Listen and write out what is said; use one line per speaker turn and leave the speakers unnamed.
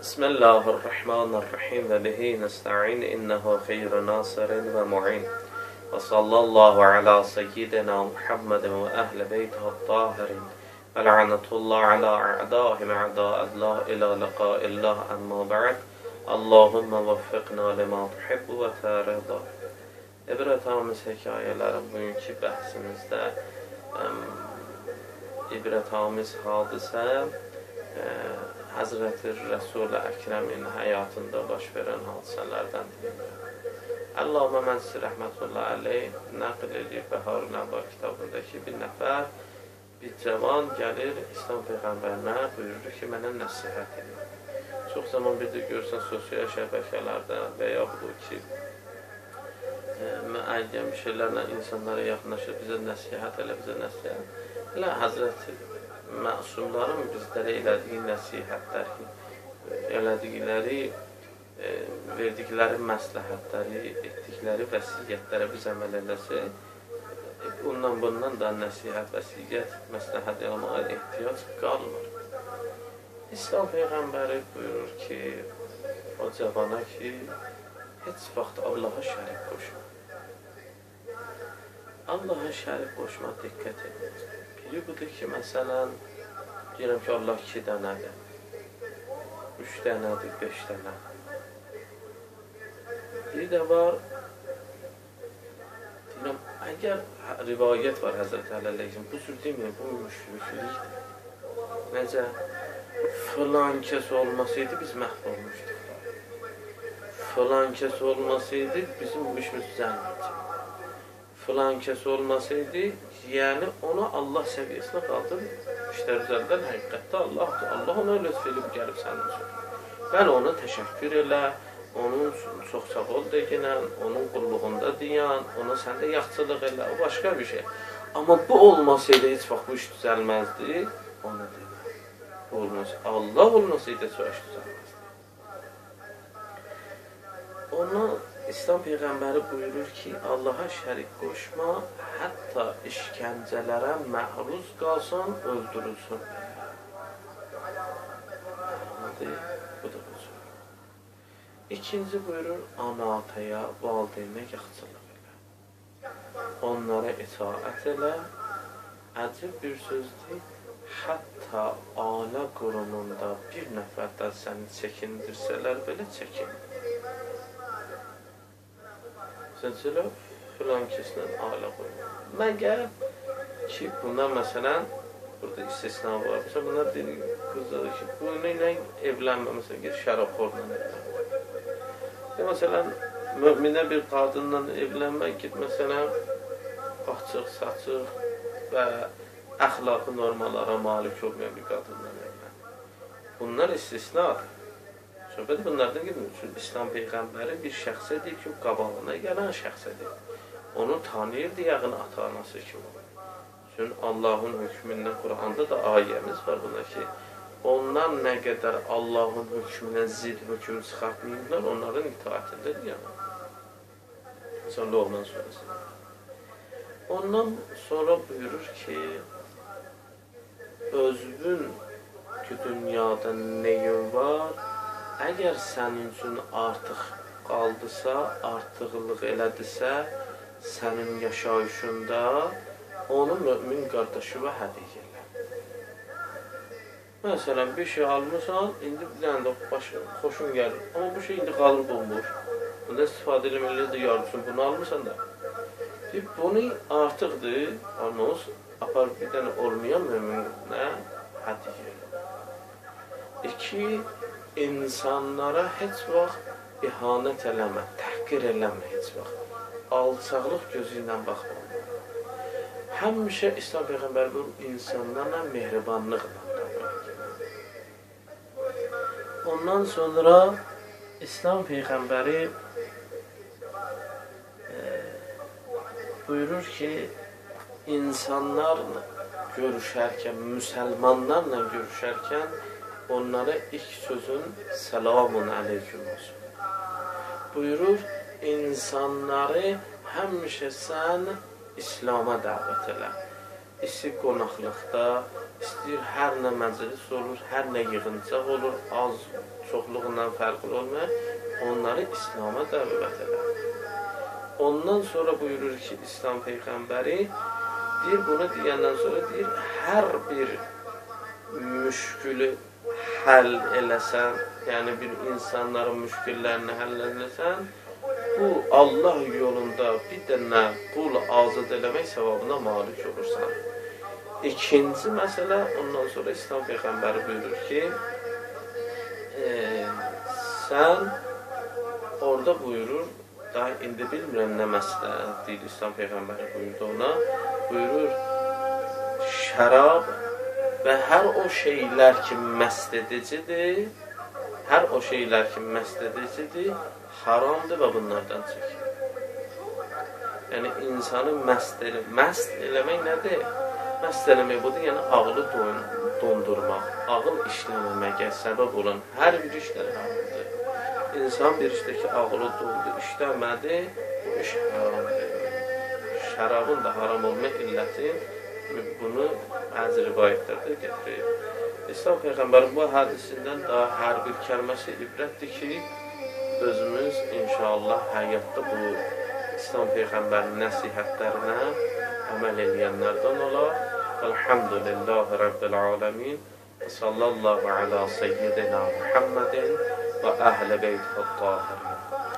Bismillahirrahmanirrahim və bihi nəsta'in innehu xeyru nasirin və mu'in. Və sallallahu ala seyyidina Muhammedin və əhli beytihi tahirin. Və la'netullah ala a'dahim a'da'allah ila liqa'illah amma ba'd. Allahumma vəffiqna lima tuhibbu və tərida. İbrətamiz hekayələrin bugünkü bəhsimizdə ibrətamiz hadisə Həzrəti Rəsul-i Əkrəmin həyatında baş verən hadisələrdən deyildir. Əllamə Məclisi rəhmətullah əleyh nəql edir Bəharül Ənvar kitabında ki, bir nəfər, bir cavan gəlir İslam Peyğəmbərinə, buyurur ki, mənə nəsihət edin. Çox zaman bir də görürsən sosial şəbəkələrdə və yaxud ki, müəyyən bir şeylərlə insanlara yaxınlaşır, bizə nəsihət elə, bizə nəsihət. Elə Həzrəti məsumların bizlərə elədiyi nəsihətləri, elədikləri, verdikləri məsləhətləri, etdikləri vəsiyyətlərə biz əməl eləsək, ondan bundan da nəsihət, vəsiyyət, məsləhət eləməyə ehtiyac qalmır. İslam Peyğəmbəri buyurur ki, o cavana ki, heç vaxt Allaha şərik qoşma. Allaha şərik qoşma, diqqət edin. Biri budur ki, məsələn, deyirəm ki, Allah 2 dənədir, 3 dənədir, 5 dənədir. Bir də var, deyirəm, əgər rivayət var Həzrəti Əli əleyhissalam, bu cür deməyəm, bu müşriklikdir. Necə? Filan kəs olmasaydı biz məhv olmuşduq. Filan kəs olmasaydı bizim bu işimiz düzəlməyəcək. Filan kəs olmasaydı, yəni onu Allah səviyyəsinə qaldırır, işlər düzəldən həqiqətdə Allahdır. Allah ona lütf edib gəlib sənin üçün. Bəli, ona təşəkkür elə, onun çox sağ ol deyinən, onun qulluğunda deyən, ona sən də yaxçılıq elə, o başqa bir şey. Amma bu olmasaydı heç vaxt bu iş düzəlməzdi, onu demə. Bu olmaz. Allah olmasaydı heç vaxt iş düzəlməzdi. Ona İslam Peyğəmbəri buyurur ki, Allaha şərik qoşma, hətta işgəncələrə məruz qalsın, öldürülsün. Anladı? Bu da bu cür. İkinci buyurur, ana-ataya, valideynə yaxçılıq elə. Onlara itaət elə. Əcib bir sözdür, hətta ailə qurumunda bir nəfərdən səni çəkindirsələr belə çəkin. Məsələn, filan kəslə ailə qoyma. Məgər ki, buna məsələn, burada istisna var. Məsələn, bunlar deyir, qızlar ki, bunu ilə evlənmə, məsələn, ged şərabxorla evlənmə. Məsələn, möminə bir qadınla evlənmə, ged, məsələn, açıq, saçıq və əxlaqi normalara malik olmayan bir qadınla evlənmə. Bunlar istisnadır. Söhbət bunlardan getmir. Çünki İslam Peyğəmbəri bir şəxsə deyir ki, qabağına gələn şəxsə deyir. Onu tanıyırdı, yəqin ata-anası kimi. Çünki Allahın hökmündən Quranda da ayəmiz var buna ki, onlar nə qədər Allahın hökmünə zid hökm çıxartmayıblar, onların itaətindədir yəni. Məsələn, Loğman surəsi. Ondan sonra buyurur ki, özünün ki, dünyada neyin var, əgər sənin üçün artıq qaldısa, artıqlıq elədisə, sənin yaşayışında onu mömin qardaşına hədiyyə elə. Məsələn, bir şey almısan, indi bir dənə də xoşun gəlir. Amma bu şey indi qalır bomboş. Bunda istifadə eləməli də yarımsın, bunu almısan da. Deyib, bunu artıqdır, anons, apar bir dənə olmayan möminə hədiyyə elə. İki, İnsanlara heç vaxt ihanət eləmə, təhqir eləmə heç vaxt. Alçaqlıq gözü ilə baxma onlara. Həmişə İslam Peyğəmbəri buyurur, insanlarla mehribanlıqla davran. Ondan sonra İslam Peyğəmbəri buyurur ki, insanlarla görüşərkən, müsəlmanlarla görüşərkən onlara ilk sözün selamun aleyküm olsun. Buyurur, insanları həmişə sən İslam'a dəvət elə. istəyir qonaqlıqda, istəyir hər nə məclis olur, hər nə yığıncaq olur, az, çoxluğundan fərqli olmayar, onları İslam'a dəvət edər. Ondan sonra buyurur ki, İslam Peyğəmbəri, deyir, bunu deyəndən sonra deyir, hər bir müşkülü həll eləsən, yəni bir insanların müşküllərini həll eləsən, bu Allah yolunda bir dənə qul azad eləmək savabına malik olursan. İkinci məsələ, ondan sonra İslam Peyğəmbəri buyurur ki, sən orada buyurur, daha indi bilmirəm nə məsələ deyir İslam Peyğəmbəri buyurdu ona, buyurur, şərab və hər o şeylər ki məst edicidir, hər o şeylər ki məst edicidir, haramdır və bunlardan çəkin. Yəni, insanı məst eləmək nədir? Məst eləmək budur, yəni ağlı dondurmaq, ağıl işləməməyə səbəb olan hər bir işlər haramdır. İnsan bir işdə ki, ağlı dondu, işləmədi, bu iş haramdır. Şərabın da haram olma illəti bunu bəzi rivayətlərdə gətirir. İslam Peyğəmbərin bu hədisindən daha hər bir kəlməsi ibrətdir ki, özümüz inşallah həyatda bu İslam Peyğəmbərinin nəsihətlərinə əməl eləyənlərdən olar. Elhamdülillahi Rabbil aləmin. Sallallahu ala seyyidina Muhammedin və əhl-i beyt-i tahirin.